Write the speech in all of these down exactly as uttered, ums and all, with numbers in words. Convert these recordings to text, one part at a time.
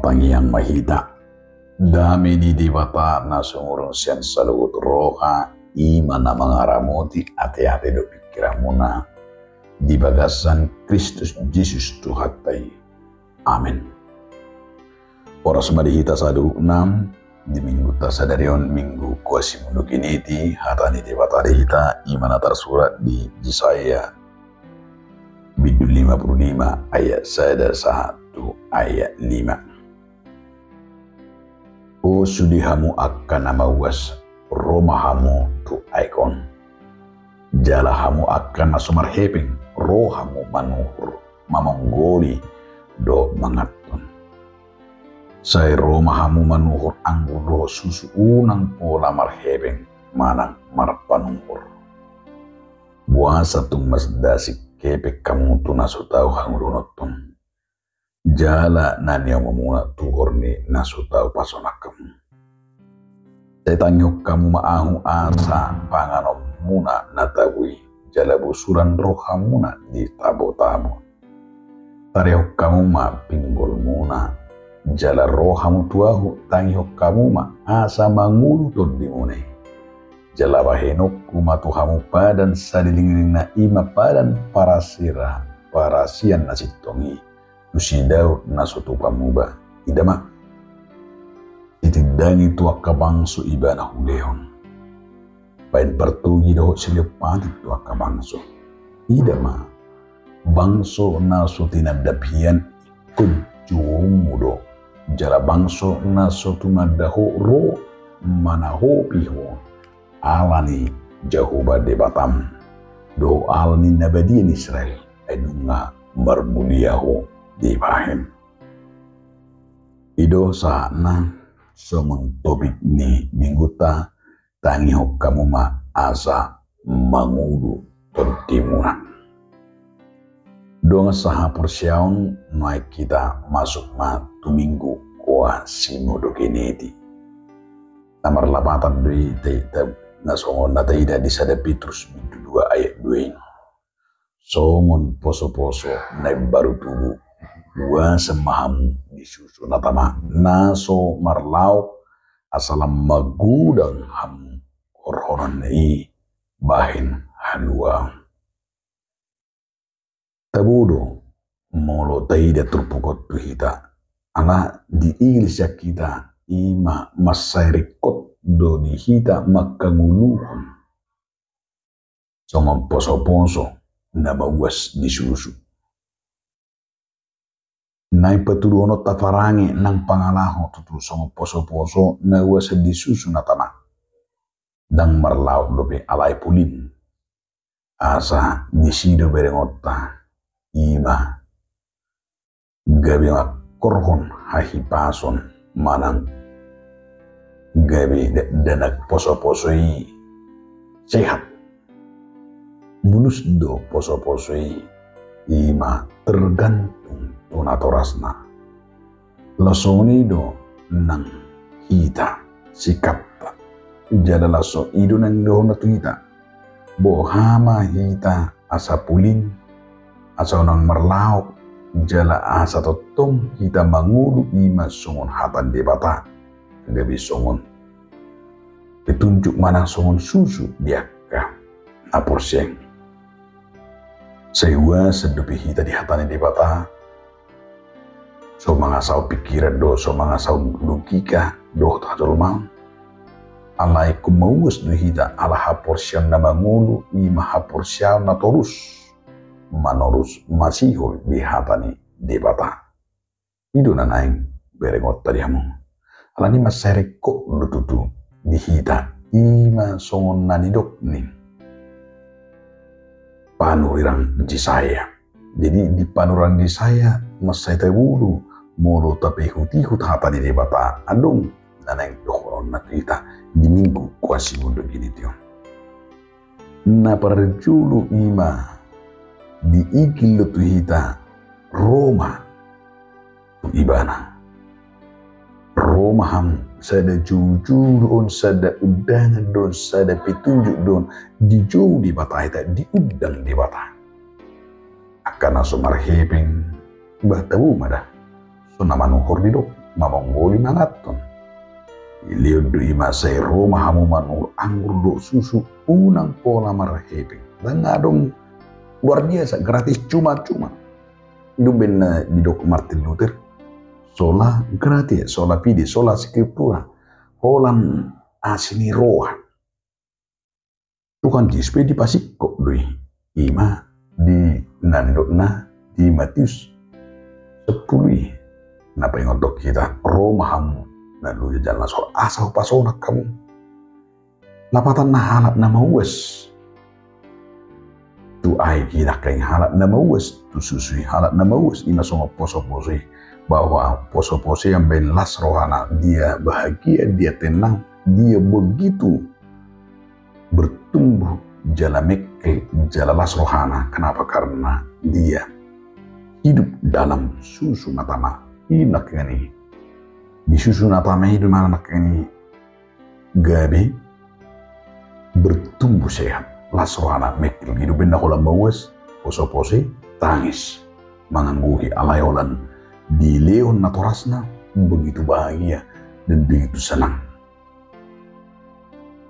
Tangiang ma hita. Dame ni Debata na sumurung sian saluhut roha, i ma na mangaramoti ateate dohot pingkiranmuna, di bagasan Kristus Jesus Tuhanta i. Amen. Horas ma di hita saluhutna. Di minggunta sadari on, Minggu Quasimodogeniti, hata ni Debata di hita i ma na tarsurat di Jesaya bindu lima pulu lima ayat sada sahat tu ayat lima. O sude hamu angka na mauas, ro ma hamu tu aek on. Jala hamu angka na so marhepeng, ro hamu manuhor, mamonggoli dohot manganhon. Sai ro ma hamu manuhor anggur dohot susu, unang pola marhepeng manang marpanuhor. Boasa tung mandasik hepeng hamu tu na so tau hangoluhononton, jala na niomumuna tuhor ni na so tau pasonang hamu? Sai tangihon hamu ma ahu asa panganonmuna na tabo i, jala bosuran rohamuna di tabotabo. Tarehon hamu ma pinggolmuna, jala ro hamu tu ahu, tangihon hamu ma asa mangolu tondimuna i. Jala bahenonku ma tu hamu padan saleleng-lelengna, i ma padan parasira, parasian na sintong i, tu si Daud na so tupa muba. Ida ma, sitindangi tu angka bangso ibana hulehon, baen partogi dohot silehon patik tu angka bangso. Ida ma, bangso na so tinandap hian ingkon joumu do, jala bangso na so tumanda ho ro manahopi ho, ala ni Jahowa Debatam dohot ala ni na badia ni Israel, ai nunga marmulia ho dibahen. I do sahatna songon topik ni minggunta, tangihon hamu ma asa mangolu tondimuna. Dongan sahaporseaon, nuaeng hita masuk ma tu Minggu Quasimodogeniti. Na marlapatan do i ta-, ta-, na songon na taida di sada Petrus bindu dua ayat dua i. Songon poso-poso na imbaru tubu, uasan ma hamu di susu na tama, na so marlaok, asa lam magodang hamu horhonon i bahen haluaon. Tabo do molo taida turpuk on tu hita, ala di Iglis hita, i ma mansai ringkot do di hita mangkangoluhon songon poso-poso na mauas di susu. Naeng patuduhononta parange nang pangalaho tutu songon poso-poso na uasan di susu na tama. Ndang marlaok dope alai polin. Asa disi do berengonta, i ma gabe mangkorhon hahipason manang gabe da-, dakdanak poso-poso i sehat. Bulus do poso-poso i, i ma tergantung tu natorasna. Laos songon i do nang hita sikapta. Jala laos i do nang dohononta tu hita. Boha ma hita asa polin, asa unang marlaok, jala asa tongtong hita mangolu i ma songon hata ni Debata, gabe songon petunjuk manang songon susu di angka na porsea. Sai uasan dope hita di hata ni Debata, so mangasahon pingkiran dohot so mangasahon logika dohot hajolmaon. Alai ingkon mauas do hita ala haporseaon na mangolu, i ma haporseaon na torus manorus masihol di hata ni Debata. I do na naeng berengonta di hamu. Alani mansai ringkot do tutu di hita, i ma songon na nidok ni panurirang Jesaya. Jadi di panurirang Jesaya mansai tabo do molo tapaihut-ihut hata ni Debata, adong na naeng dohononna tu hita di Minggu Quasimodogeniti on. Na parjolo i ma diigil do tu hita, ro ma tu Ibana. Ro ma hamu, sada joujou do on, sada undangan do on, sada petunjuk do on, dijou Debata hita, diundang Debata. Angka na so marhepeng, bah tabo ma da, so na manuhor didok. mamonggoli manganhon. Dilehon do i ma sai ro ma hamu manurut anggur dohot susu unang pola marhepeng. Ndang adong, luar biasa, gratis, cuma-cuma. I do umbahen na didok Martin Luther, sola gratia, sola fide, sola scriptura, holan asi ni roha. Tuhan Jesus pe dipasingkop do i, i ma di na nidokna di Matius sampulu i. Na paingothon hita, ro ma hamu na loja jala na sola asa hupasonang hamu. Lapatanna halak na mauas. Tu aek i nangkin halak na mauas, tu susu i halak na mauas, i ma songon poso-poso i. Bahwa poso-poso i umbahen las rohana, dia bahagia, dia tenang, dia begitu bertumbuh jala mengkel, jala las rohana. Kenapa? Karena dia hidup dalam susu na tama. I nangkin i. Di susu na tama i do ma nangkin i gabe bertumbuh sehat, las rohana, mengkel. I do umbahen na holan mauas, poso-poso i, tangis, mangangguhi, alai holan dilehon natorasna, begitu bahagia dan begitu senang.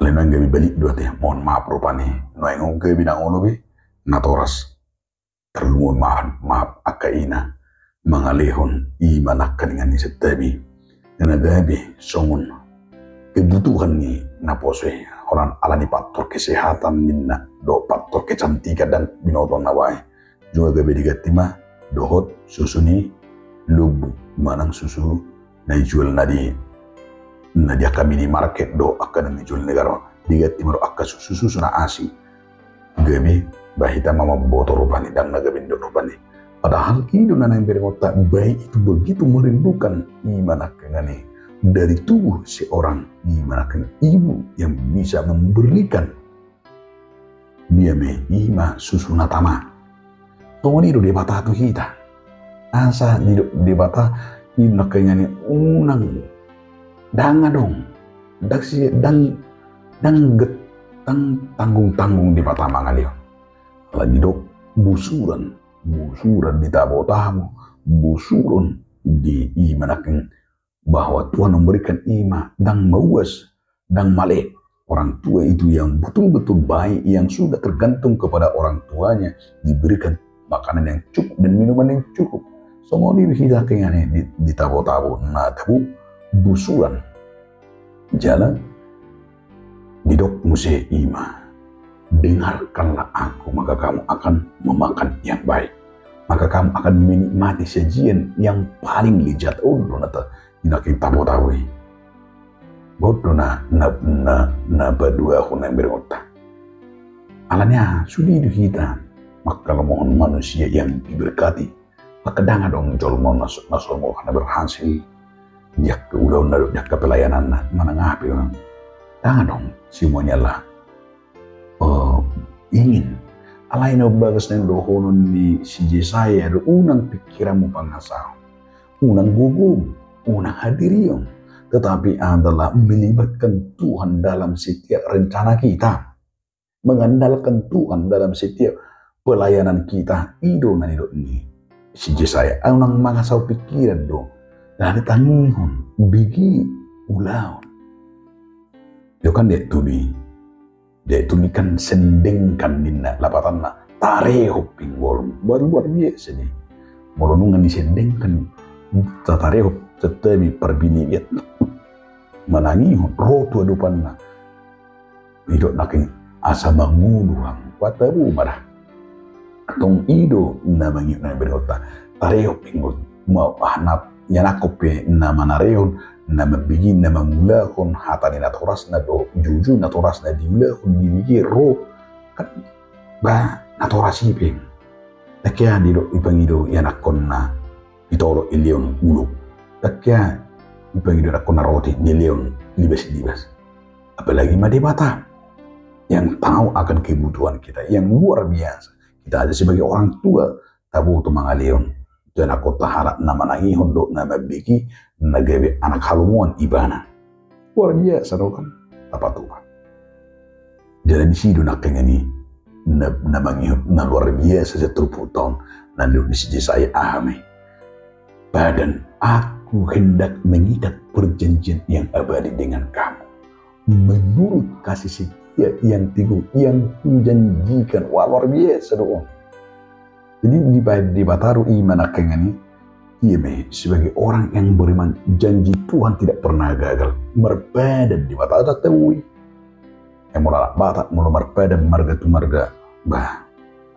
Alai nuaeng gabe balik do ate, mohon maaf rupani, nuaeng on gabe ndang olo be natoras. Tarlumobi ma, maaf, angka ina, mangalehon i ma nangkiningan i santabi. Na gabe songon kebutuhan ni naposo i, holan ala ni faktor kesehatan ninna dohot faktor kecantikan, ndang binoto na baen. Jua gabe diganti ma dohot susu ni lombu manang susu na dijual na di, na di angka minimarket dohot angka na dijual negara on. Diganti ma dohot angka susu-susu na asing. Gabe, bah, hita ma mamboto rupani, ndang na gabe nidok rupani. Padahal i do na naeng berengonta, baik itu begitu merindukan i ma nangkiningan i dari tubuh seorang i ma nangkiningan ibu yang bisa memberikan dia ma i ma susu na tama. Songon i do Debata tu hita. Asa didok Debata i nangkiningan i unang, ndang adong, ndang si, ndang, ndang get, ndang tanggung-tanggung Debata mangalehon. Ala didok busuran, busuran di tabo-tabo, busuran di i ma nangkin, bahwa Tuhan memberikan i ma ndang mauas, ndang male. Orang tua itu yang betul-betul baik, yang sudah tergantung kepada orang tuanya, diberikan makanan yang cukup dan minuman yang cukup. Songon i do hita nangkiningan i di, di tabo-tabo, na tabo busuran. Jala didok muse i ma, dengarkanlah aku, maka kamu akan memakan yang baik, maka kamu akan menikmati sajian yang paling lezat. On do na ta, i nangkin tabo-tabo i. On do na, na, na, na paduahon naeng berengonta. Alani aha? Sude do hita mangkalomohon manusia yang diberkati. Maka ndang adong jolma na so, na so, na berhasil di angka ulaonna dohot di angka pelayananna, manang aha pe do. Ndang adong, semuanya lah, eh, ingin. Alai na umbagas na nidohonon ni si Jesaya do, unang pikiranmu pangasahon, unang gogom, unang hadirion, tetapi adalah melibatkan Tuhan dalam setiap rencana kita. Mengandalkan Tuhan dalam setiap pelayanan kita, i do na nidok ni si Jesaya. Unang mangasahon pikiran do, alani tangihon, bege, ulaon. Yo kan, dia tuli, dia tuli kan sendengkan ninna lapatanna, tarehop pinggolmu. Luar, luar biasa do i. Molo nunga disendengkan, tatarehop, santabi parbinegana, manangihon, ro tu adopanna. Didok nangkin asa mangolu hamu, patabo ma da. Tong i do na mangihut na berengonta. Tarehop pinggol, ma, ah, na, ianakhon pe na manarehon, na mambege, na mangulahon hata ni natorasna dohot juju natorasna diulahon, dibege, ro. Kan, bah, natoras i pe. Ndang hea didok, dipangido ianakhonna pitolok dilehon ulo. Ndang hea dipangido ianakhonna roti dilehon libas-libas. Apalagi ma Debata yang tahu akan kebutuhan kita yang luar biasa. Kita aja sebagai orang tua, taboto mangalehon tu anakhonta halak na manangihon dohot na mambege, na gabe anak halomoan ibana. Luar biasa do kan, tapatupa. Jala disi do nangkiningan i na, na mangihut na luar biasa sian turpukta on, na nidok ni si Jesaya, aha ma i? Badan ak-, Ku hendak mengikat perjanjian yang abadi dengan kamu, menurut kasih setia yang teguh yang Kujanjikan. Wah, luar biasa do on. Jadi dibaen Debata do i ma nangkiningan i. Ia ma i, sebagai orang yang beriman, janji Tuhan tidak pernah gagal. Marpadan Debata, tatabui. Ai molo halak Batak, molo marpadan marga tu marga, bah,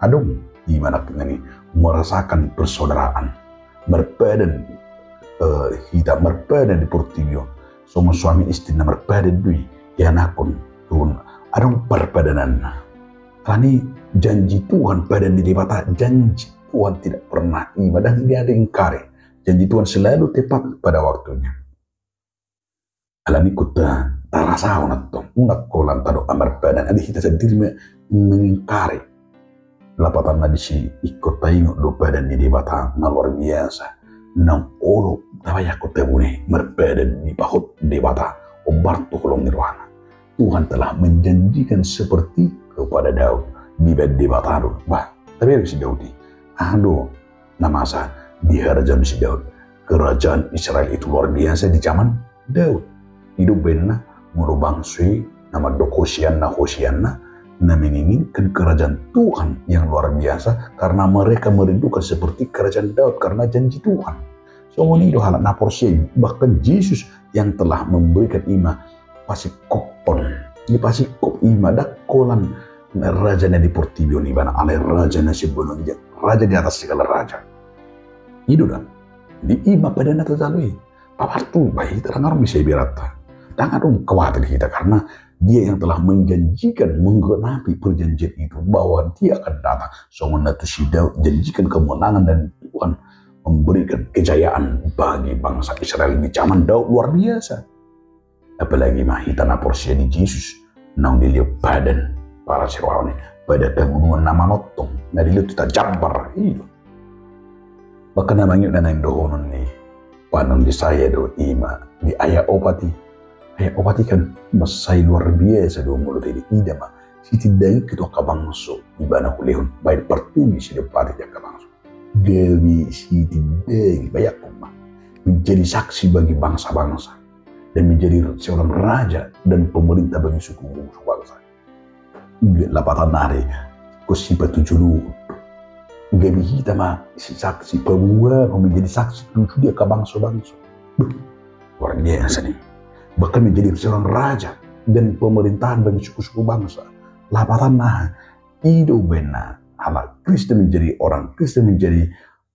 adong i ma nangkiningan i merasakan persaudaraan. Marpadan, eh, hita marpadan di portibi on. Songon suami istri na marpadan do i, ianakhon, tu on, adong parpadananna. Alani janji Tuhan, padan ni Debata, janji Tuhan tidak pernah, i ma, ndang dia ada ingkari. Janji Tuhan selalu tepat pada waktunya. Alani ingkon tarasahon antong, unang holan tadok marpadan, alai hita sandiri ma mengingkari. Lapatanna disi ingkon taingot do padan ni Debata na luar biasa. Naung olo tabayangkon, taboto, marpadan dipahot Debata, hombar tu holong ni rohana. Tuhan telah menjanjikan seperti kepada Daud. Dibaen Debata do. Bah, tabereng si Daud i. Aha do na masa di harajaon si Daud? Kerajaan Israel itu luar biasa di zaman Daud. I do umbahen na molo bangso i na mandok hosianna, hosianna, na menginginkan kerajaan Tuhan yang luar biasa, karena mereka merindukan seperti kerajaan Daud, karena janji Tuhan. Songon i do halak na porsea, bahkan Jesus yang telah memberikan, i ma pasingkophon. Dipasingkop, i ma, ndang holan raja na di portibi on ibana, alai raja na sian banua ginjang, raja di atas segala raja. I do da. Jadi i ma padanna tajalo i. Papartu, bah, hita ndang adong bisa iberanta. Ndang adong khawatir hita karena Dia yang telah menjanjikan, menggenapi perjanjian itu, bahwa Dia akan datang. Songon na tu si Daud, janjikan kemenangan dan Tuhan memberikan kejayaan bagi bangsa Israel di zaman Daud, luar biasa. Apalagi ma hita na porsea di Jesus, naung dilehon padan parasi roha on, padan hangoluan na manongtong, na dilehon tu hita jambar, i do. Bahkan na mangido na naeng dohonon ni panurirang i do, i ma di ayat opat i. Ayat opat i kan mansai luar biasa do molo taida, ida ma, sitindangi tu angka bangso ibana hulehon, baen partugi sidompatik di angka bangso. Gabe sitindangi, bayangkon ma, menjadi saksi bagi bangsa-bangsa dan menjadi seorang raja dan pemerintah bagi suku-suku bangsa. Lapatanna ari, ingkon sipatuju do. Gabe hita ma saksi, paboa, menjadi saksi tu dia angka bangso-bangso. Duh, luar biasa ni. Bahkan menjadi seorang raja dan pemerintahan bagi suku-suku bangsa. Lapatanna, i do umbahen na halak Kristen menjadi orang Kristen, menjadi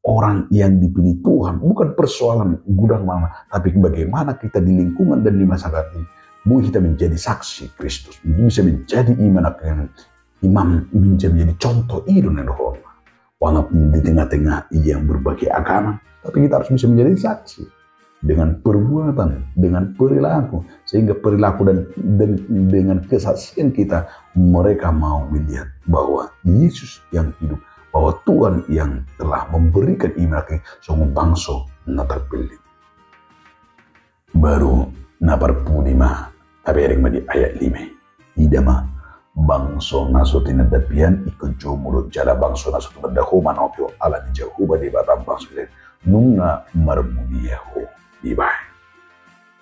orang yang dipilih Tuhan, bukan persoalan gudang mana, tapi bagaimana kita di lingkungan dan di masyarakat ini, boi hita menjadi saksi Kristus, bisa menjadi imam, imam, bisa menjadi contoh, i do na dohonon. Walaupun di tengah-tengah yang berbagai agama, tapi kita harus bisa menjadi saksi dengan perbuatan, dengan perilaku, sehingga perilaku dan, dan dengan kesaksian kita, mereka mau melihat bahwa Yesus yang hidup, bahwa Tuhan yang telah memberikan imam songon bangso na terpilih. Baru na parpudi ma, tabereng ma di ayat lima i. Ida ma, bangso na so tinandap Ia ingkon jomu do, jala bangso na so tumanda Ho manopi Ho ala ni Jahowa Debata bangso Israel, nunga marmulia Ho dibahen.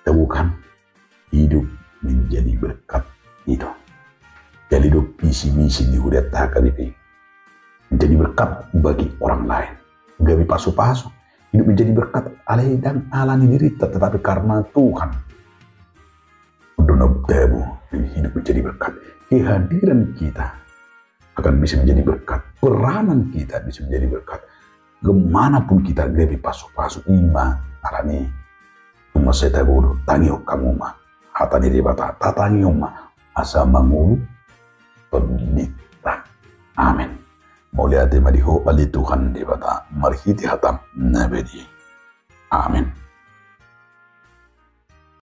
Tahu kan, hidup menjadi berkat itu. Jadi do visi misi ni hurianta H K B P, menjadi berkat bagi orang lain. Gabe pasu-pasu, hidup menjadi berkat, alai ndang ala ni dirinta, tetapi karena Tuhan. Dona tabu, hidup menjadi berkat. Kehadiran kita akan bisa menjadi berkat. Peranan kita bisa menjadi berkat. Di mana pun kita gabe pasu-pasu, i ma alani i. Tung mansai tabodo, tangihon hamu ma hata ni Debata, tatangihon ma asa mangolu tondinta. Amen. Mauliate ma di Ho ale Tuhan Debata, marhite hataM na badia i. Amen.